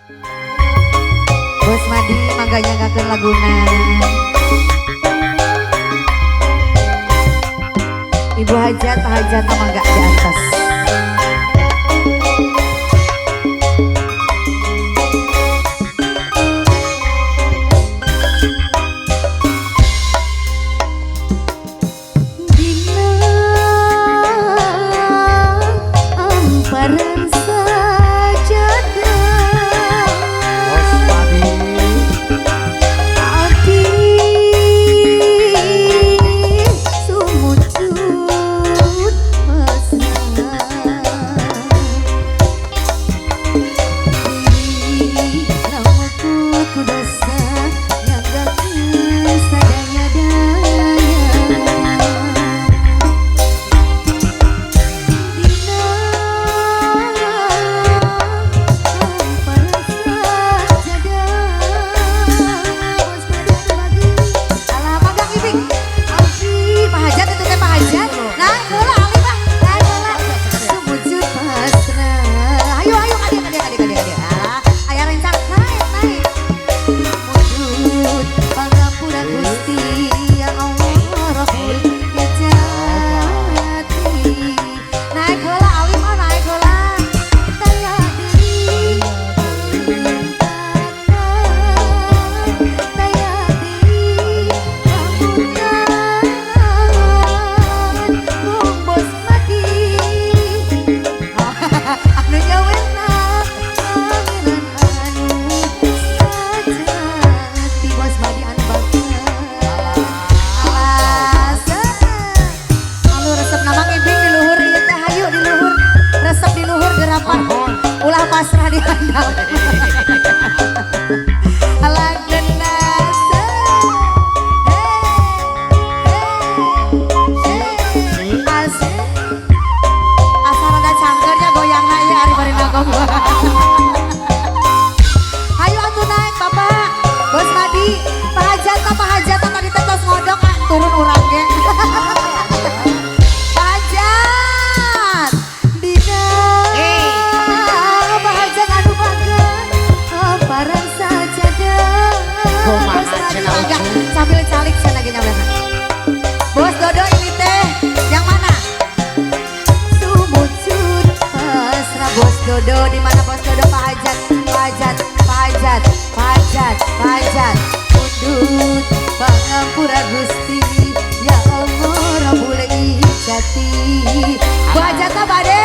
Bos Madi mangga nyanggakeun laguna. Ibu Hajat, Pak Hajat mangga di atas. Dina amparan sajadah Bos Madi abdi sumujud pasrah lawaku ku dosa nyanggakeun sadaya-daya dina amparan sajadah. Bos Madi anu bagus. Alah magang ibing. Abdi Pak Hajat itu teh Pak Hajat. Nah, heula ali mah. Nah, heula. Sumujud pasrah. Ayo ayo adik adik adik adik adik. Alah, aya rencang naik naik. Mujud pangampura Gusti ya Allah Rabbul Izzati. Naik heula ali mah naik heula. Taya deui taya deui pamuntangan mung Bos Madi anu nyawerna pangeran anu sajati. Bos Madi anu bager. Alas anu resep nama ngibing di luhur ieu teh hayu di luhur resep di luhur gerapan ulah pasrah di handap. Alah genasa hei hei asik asa rada cangkernya goyangna ieu ari bari nagong. Hayu atuh naik Bapak Bos Madi. Pak Hajat Pak Hajat tadi teh tos ngodok ah turun urang ge. Pak Hajat dina Pak Hajat anu bager amparan sajadah. Kumaha Bos Madi cenah mangga Ucu? sambil calik cenah ge nyampeun. Bos Dodo ini teh yang mana? Sumujud pasrah. Bos Dodo di mana Bos Dodo? Pak Hajat, Pak Hajat, Pak Hajat, Pak Hajat, Pak Hajat. Mundut pangampura Gusti ya Allah Rabbul Izzati. Bu Hajat bade?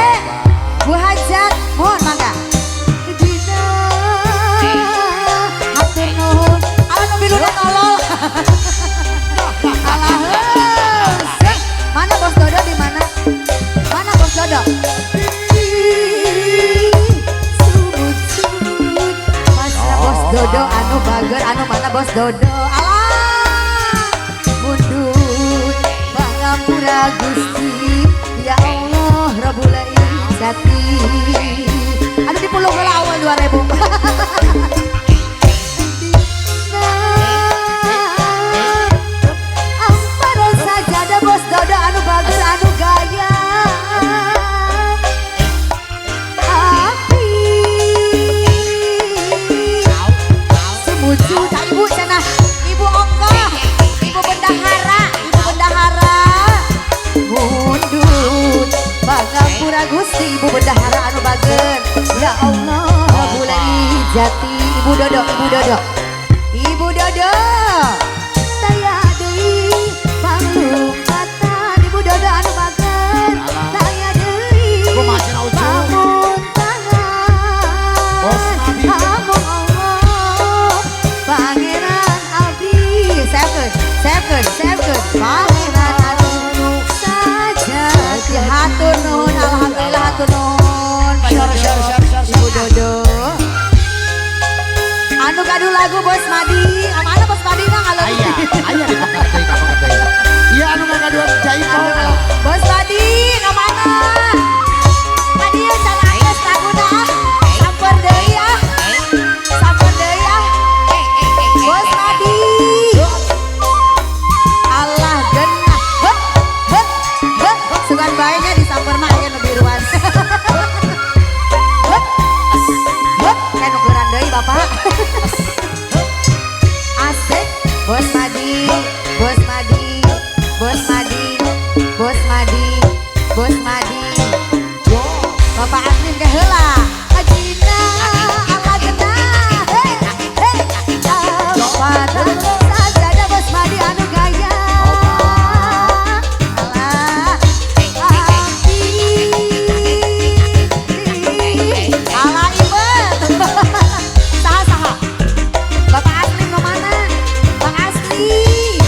Bu Hajat, mohon mangga. Dina hatur nuhun. Alah nu biluna tolol. Alah heuh. Mana Bos Dodo di mana? Mana Bos Dodo? Sumujud pasrah. Bos Dodo anu bager anu mana Bos Dodo? Alah mundut pangampura Gusti ya Allah Rabbul Izzati. Anu dipulung heula awal 2000. Amparan sajadah Bos Dodo anu bager anu gaya. Api sumujud ibu cenah ibu ongkoh ibu bendahara ibu bendahara mundut pangampura Gusti ibu bendahara anu bager ya Allah Rabbul Izzati. Ibu Dodo ibu Dodo ibu Dodo taya deui panglumpatan ibu Dodo anu bager taya deui Kumaha cenah Ucu? pamuntangan Bos Madi. amung Allah pangeran abdi sekeun sekeun sekeun pangeran anu sajati. Hatur nuhun alhamdulillah hatur nuhun Pak Syar, Dodo syar, syar, syar, Ibu Dodo anu gaduh lagu Bos Madi. Mana Bos Madi na kalau Aya, aya di pangkat deui ka pangkat deui. Iya anu ngagaduhan jaipong. Bos Madi ka mana? Madi yeuh can anggeus laguna ah. Samper deui ah. Samper deui ah. Bos Madi. Allah genah. Heup heup heup. Sugan bae nya disamper mah aya nu biruan. Heup. Heup, kayak nu geuran deui. deui Bapak. Asik, Bos Madi, Bos Madi, Bos Madi, Bos Madi, Bos Madi. Bapak Aslim ke heula. Ajina ala gena. Hey, hey. Padahal sajadah Bos Madi anu gaya. Alah, abdi. Alah ibet. Saha saha. Bapak Aslim nu mana? Pak Asli.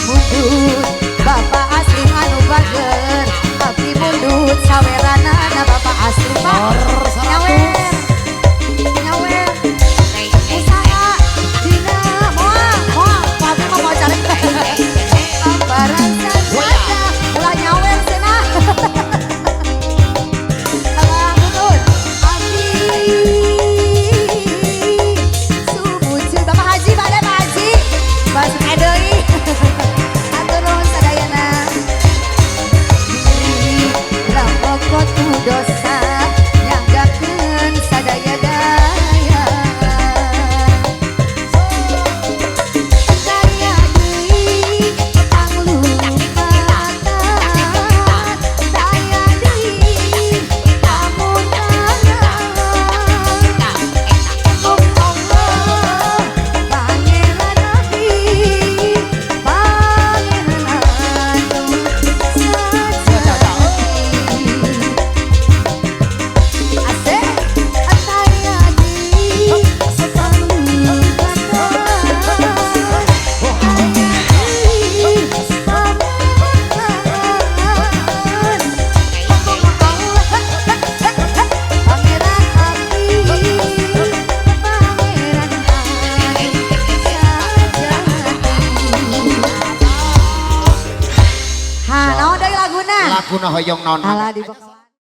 Mundut Bapak Aslim anu bager. Abdi mundut saweranana Bapak Aslim Pak. Nyawer. Nyawer. Usaha dina moal moal Pak Abdi mah mau cari. Ambaran sajadah ulah nyawer cenah. Alah mundut. Abdi sumujud Bapak Haji bade Pak Haji. Basuk deui. Hatur nuhun sadayana. Diri lampoko tu dosa nyanggakeun sadaya daya. Daya deui panglupatan, daya deui pamuntangan. Oh Allah, Pangeran Nabi, Pangeran anu sajati. Asik, ataya deui panglupatan, daya deui pamuntangan. Oh Allah, Pangeran Abdi, Pangeran anu sajati. Ha, naon deui laguna? Laguna hoyong naon? Alah di